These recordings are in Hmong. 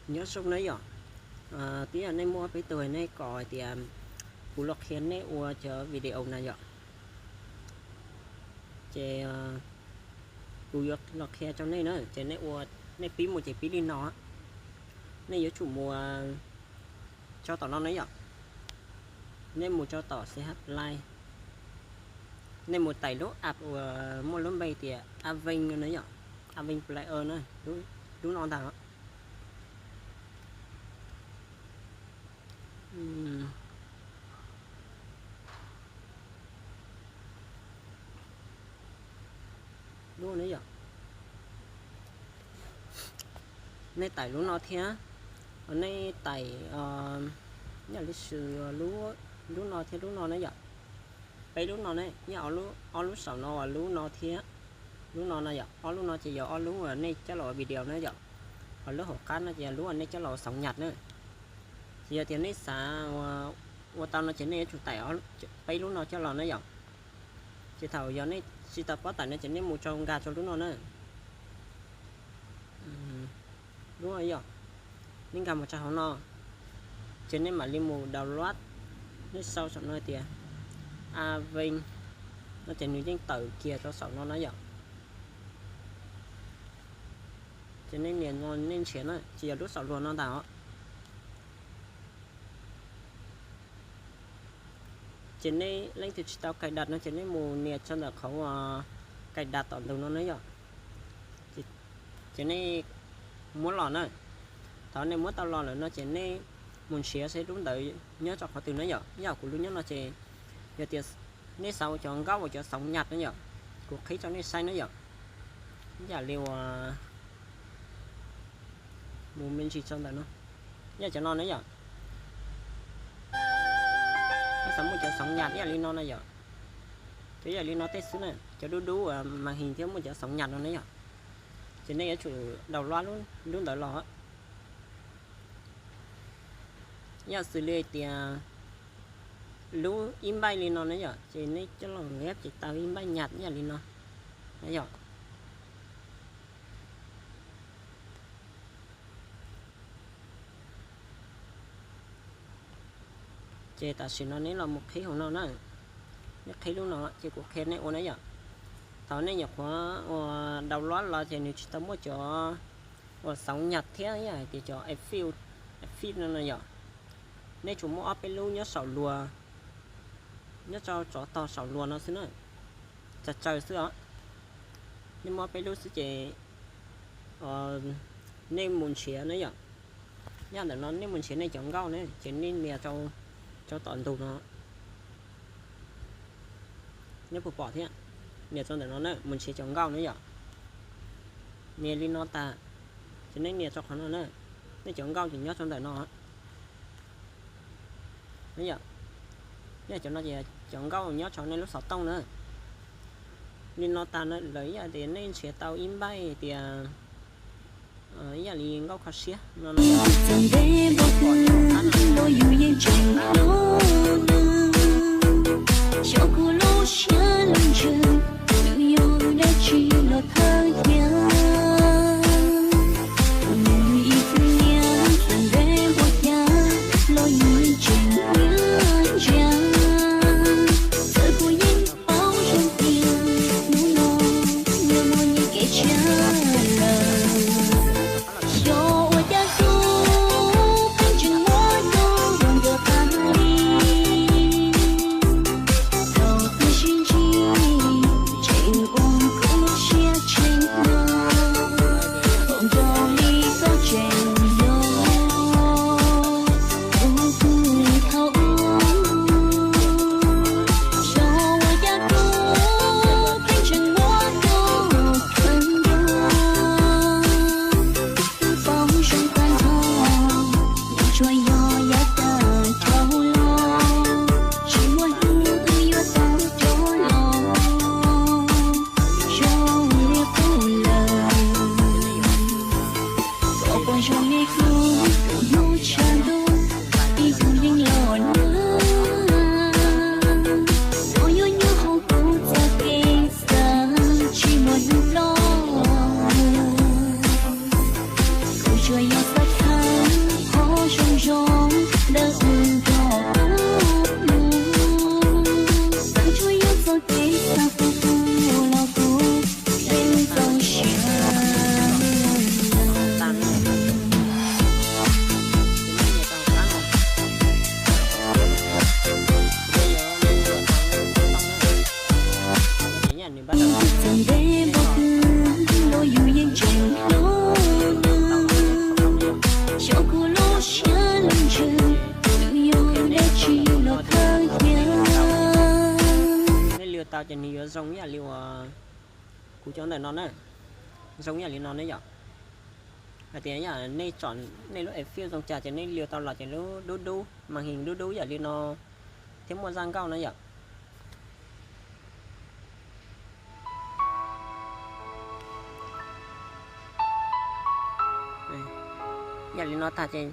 Nyob zoo na yom, twb yog nej muaj peb tug nej kom hais tias kuv los qhia nej ua cov video na yom. Ces kuv yuav los qhia rau nej na, ces nej ua, nej pib mus ces pib li no. Nej yuav tsum mus tso tom no na yom. Nej mus tso tom C H Play. Nej mus tải lub app uas muaj lub npe tias Aveng no na yom. Aveng Player na, lub no ntag. Lub no yom. Nej tải lub no thiab, nej tải, yam li xws lub, lub no thiab lub no na yom. Peb lub no ne, yog ob lub saum no uas lub no thiab lub no na yom. Ob lub no ces yog ob lub uas nej coj los ua video na yom. Ho lub hauv qab no ces yog lub uas nej coj los ua xauv nyaj na. Ces yog tias nej xav ua tau no ces nej yuav tsum tải peb lub no coj los na yom. Ces thaum yog nej tsis tau paub tải no ces nej mus rau nkag rau lub no na. Lub no yom, nej nkag mus rau hauv no, ces nej mam li mus download. Nej sau saum no tias Aveng no ces nws yeej tawm kiag rau saum no na yom. Ces nej nias no nej nrhiav na, ces yog lub saum luag no ntag os. Ces nej leej twg tsis tau cài đặt no ces nej mus nias tso ntawm qhov cài đặt tom ntug no na yom. Ces nej muab los na. Thaum nej muab tau los lawm no ces nej mus nrhiav seb lub ntawd nyob rau qhov twg na yom. Yog kuv lub nyob no ces yog tias nej xav ua cov nkauj uas cov xauv nyaj na yom, kuv qhib rau nej saib na yom. Yam li uas mus me ntsis tso ntawm no, yog cov no na yom. Nej xav muaj cov xauv nyaj ib yam li no na yom, cov ib yam li no tej xwb na, cov dub dub uas màn hình thiab muaj cov xauv nyaj no na yom. Ces nej yuav tsum download lub ntawd los. Yam xws li tias lub ib npaij li no na yom, ces nej coj los nkag ces tau ib npaij nyaj ib yam li no na yom. Ces tam sim no neb los mus qhib hauv no na, neb qhib lub no ces kuv qhia nej ua na yom. Thaum nej nyuam qhuav ua download los ces nws tsis tau muaj cov uas xauv nyaj thiab yam hais tias cov effect, effect no no yom. Nej tsuas muaj ob peb lub nyob saum luag, nyob rau tsov tog saum luag no xwb na, tsawg tsawg xwb os. Nej muaj ob peb lub xwb ces nej mus nrhiav na yom. Yog ntawm no nej mus nrhiav nej cov nkauj na ces nej nias rau tom ntug no. Neb puas pom thiab? Nias rau ntawm no na, mus nrhiav cov nkauj na yom. Nias li no tas, ces nej nias rau qhov no na, nej cov nkauj ces nyob rau ntawm no. Yog cov no ces cov nkauj nyob rau nej lub xov tooj na. Li no tas na lawm ib yam tias nej nrhiav tau ib npaij tias ib yam li nkauj kho siab no no. Xyov kuv lub siab lub ntsws nws yog dab tsi los thawj thiab. Nws ib txwm niam txawm ntev npaum cas los yus tseem nyob ntsia. Txawm kuv yeej paub zoo tias hnub no yuav muaj nyias kev tshiab lawm. Xyov ua cas kuv pheej tseem muab koj nco tag li. Thaum twg sib ntsib tseem ua kuv lub siab Kuv cov ntawm no na, zoo yam li no ne yom. Hais tias yom, nej tsom nej lub effect zoo cas ces nej liu tau los ces lub dub dub, màn hình dub dub yam li no thiab muaj zaj nkauj na yom. Yam li no tag ces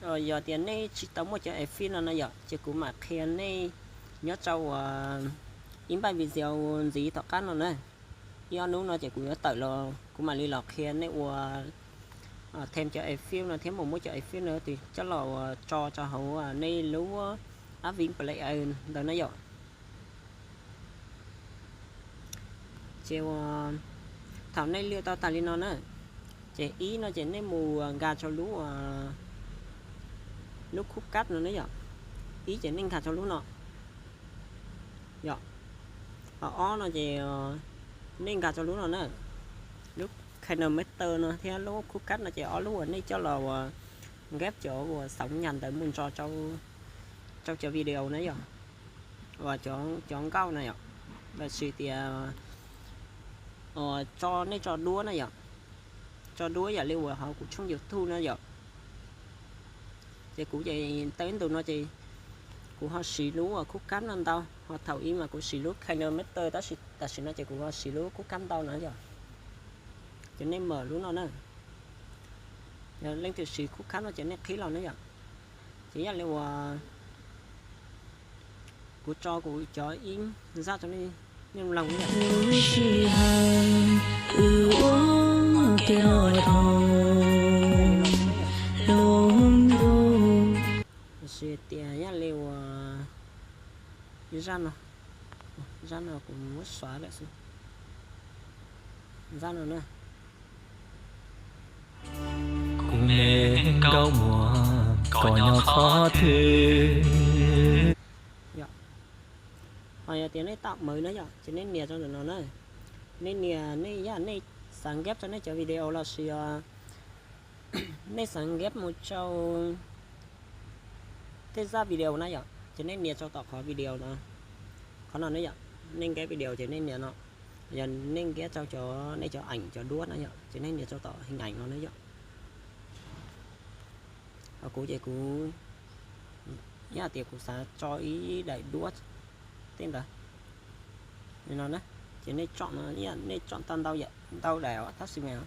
yog tias nej tsis tau muaj cov effect no no yom, ces kuv mam qhia nej nyob rau uas ib npaj video ntxiv tom qab no na. Ib ob hnub no ces kuv yuav tawm los kuv mam li los qhia nej ua thêm cov effect no thiab mus muab cov effect no coj los ua tso rau hauv nej lub app Win Player ntawd na yom. Ces uas thaum nej liu tau tas li no na, ces ib no ces nej mus nkag rau lub, lub khub kab no ne yom. Ib ces nej nkag rau lub no yom. Ho ob no ces nej nkag rau lub no na, lub KineMaster no thiab lub khub kab no ces ob lub uas nej coj los uas nkeb cov uas xoov nyas ntawd mus ntso rau cov video na yom, uas cov nkauj na yom. Los sis tias tso, nej tso duab na yom, tso duab yam li uas hauv kuv tshooj YouTube na yom. Ces kuv ces tau ib ntus no ces kuv ho siv lub uas khub kab no ntau, ho thaum ub mas kuv siv lub KineMaster, tab sis tam sim no ces kuv ho siv lub khub kab ntau no yom. Ces nej mam lub no na. Yog leej twg siv khub kab no ces nej qhib los na yom. Ces yam li uas kuv tso kuv cov ib zaj rau nej mloog na yom. Tab sis tias yam li uas zaj no, zaj no kuv muab xóa lawm xwb. Zaj no na. Kuv me nkauj muam, koj nyob qhov twg? Ho yog tias nej tau mawv na yom, ces nej nias rau ntawm no na. Nej nias, nej yam nej xav nkeb rau nej cov video los sis nej xav nkeb mus rau tej zaj video na yom, ces nej nias rau tom qhov video no. Qhov no ne yom, nej nkeb video ces nej nias no. Yog nej nkeb rau cov nej cov ảnh cov duab na yom, ces nej nias rau tom hình ảnh no na yom. Ho kuv ces kuv, yam tias kuv xav tso ib daim duab tej ntawd no na, ces nej tsom no, nej tsom tau ntau daim, tab sis mas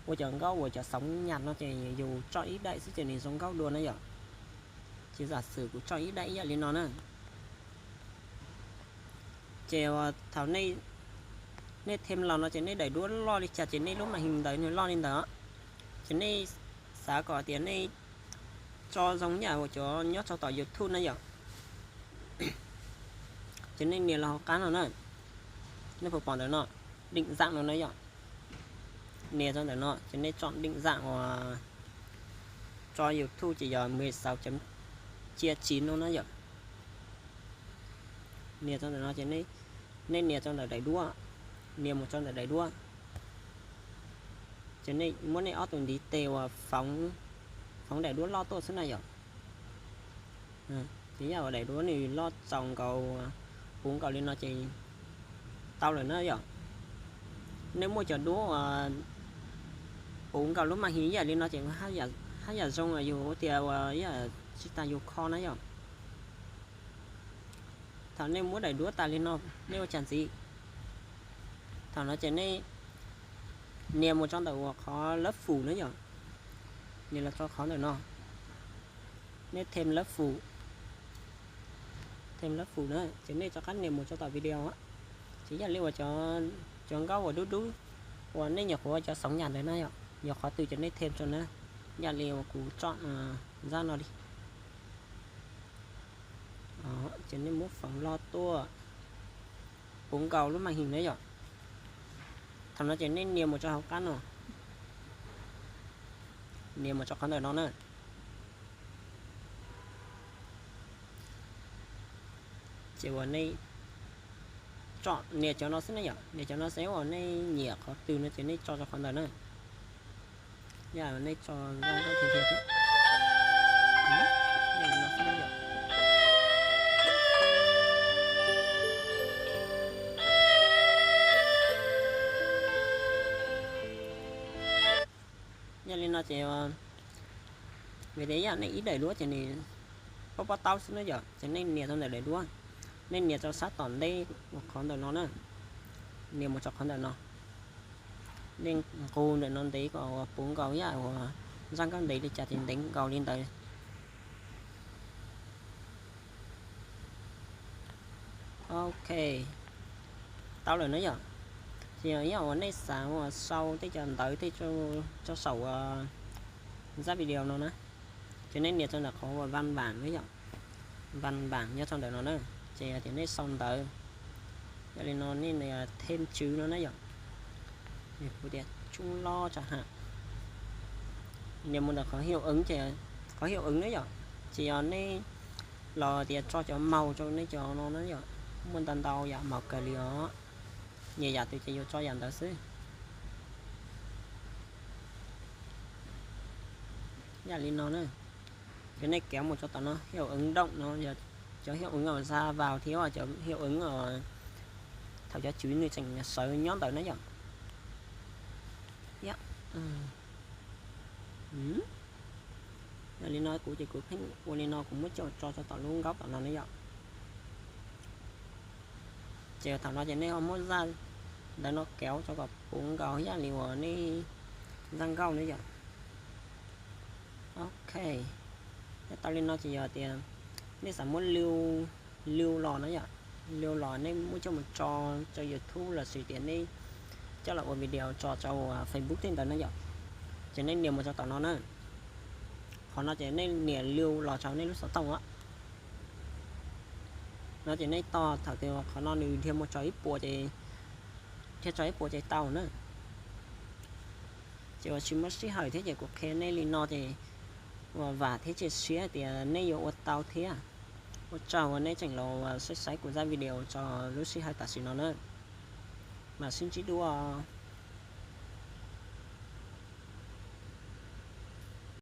ua cov nkauj uas cov xoov nyas no ces yus tsom ib daim xwb ces nws zoo nkauj dua na yom. Ces zam xwm kuv tsom ib daim ib yam li no na. Ces thaum nej thêm los no ces nej daim duab loj li cas ces nej lub màn hình ntawd nws loj li ntawd. Ces nej xav kom tias nej tso zoo yam uas cov nyob rau tom YouTube na yom. Ces nej nias los hauv qab no na, nej puas pom ntawm no, định dạng no na yom. Nias rau ntawm no ces nej chọn định dạng uas tso YouTube ces yog mười sáu chấm chia chín no na yom. Nias rau ntawm no ces nej nias rau ntawm daim duab, nias mus rau ntawm daim duab. Ces nej muab nej ob tug ntiv tes uas foov, foov daim duab loj tuaj xwb na yom. Ces yam uas daim duab nws loj txaus nkaus, puv nkaus li no ces tau lawm na yom. Nej muaj cov duab uas puv nkaus lub màn hình ib yam li no ces haj yam zoo yus tias uas ib yam tsis tas yus kho na yom. Thaum nej muab daim duab tas li no, nej ua cas ntxiv? Thaum no ces nej nias mus rau ntawm uas qhov lab fum na yom, nias los rau qhov ntawm no, nej thêm lab fum, thêm lab fum na, ces nej rov qab nias mus rau tom video. Ces yam li uas cov nkauj uas dub dub uas nej nyuam qhuav cov xoov nyas ntawd na yom, yog qhov twg ces nej thêm rau na. Yam li uas kuv chọn zaj no li, ces nej muab foov loj tuaj, puv nkaus lub màn hình na yom. Thaum no ces nej nias mus rau hauv qab no, nias mus rau qhov ntawm no na. Ces uas nej tsom nias cov no xwb na yom, nias cov no xwb, uas nej nyiam qhov twg no ces nej tso rau qhov ntawd na. Yog nej tso zoo nkauj tiag tiag thiab, nej no xwb na yom. Ces vim tias yam nej ib daim duab ces nws pob pob taub xwb na yom, ces nej nias rau ntawm daim duab, nej nias rau sab tom ntej uas qhov ntawm no na, nias mus rau qhov ntawm no, nej nqus ntawm no ntev kom uas puv nkaus yam uas zaj nkauj ntev li cas ces ntev nkaus li ntawd. Ok, tau lawm na yom. Ces yog uas nej xav uas sau tej cov ntawv tej tso saum zaj video no na, ces nej nias rau ntawm qhov uas văn bản na yom, văn bản nyob rau ntawm no na, ces tias nej sau ntawv. Yog li no nej nias thêm chữ no na yom, kuv tias Trung Lo chẳng hạn, nias mus ntawm qhov hiệu ứng ces, qhov hiệu ứng na yom, ces yog nej los tias tso cov màu rau nej cov no na yom, muaj ntau ntau yam màu kawg li os, nyias yam twg ces yuav tso yam ntawd xwb. Yam li no na, ces nej kéo mus rau tom no, hiệu ứng động no, cov hiệu ứng uas ra vào thiab cov hiệu ứng uas thaum cov chữ nws tseem sawv nyob ntawd na yom. Yam li no kuv ces kuv pheej ua li no, kuv muab coj tso rau tom lub nkaub tom no na yom. Ces thaum no ces nej ho muab zaj ntawv no kéo rau kom puv nkaus yam li uas nej zaj nkauj na yom. Ok, tau li no ces yog tias nej xav muab lưu los na yom, lưu los nej muab coj mus tso rau YouTube lossis tias nej coj los ua video tso rau Facebook tej ntawd na yom. Ces nej nias mus rau tom no na, qhov no ces nej nias lưu los rau nej lub xov tooj a. No ces nej tos thaum twg qhov no nws dhia mus txog ib puas ces, dhia txog ib puas ces tau na. Ces uas tsis muaj sij hawm thiab ces kuv qhia nej li no ces uas vam thiab cia siab tias nej yuav ua tau thiab. Ua tsaug uas nej tseem los saib saib kuv zaj video tso lub sij hawm tam sim no na. Mam sib ntsib dua.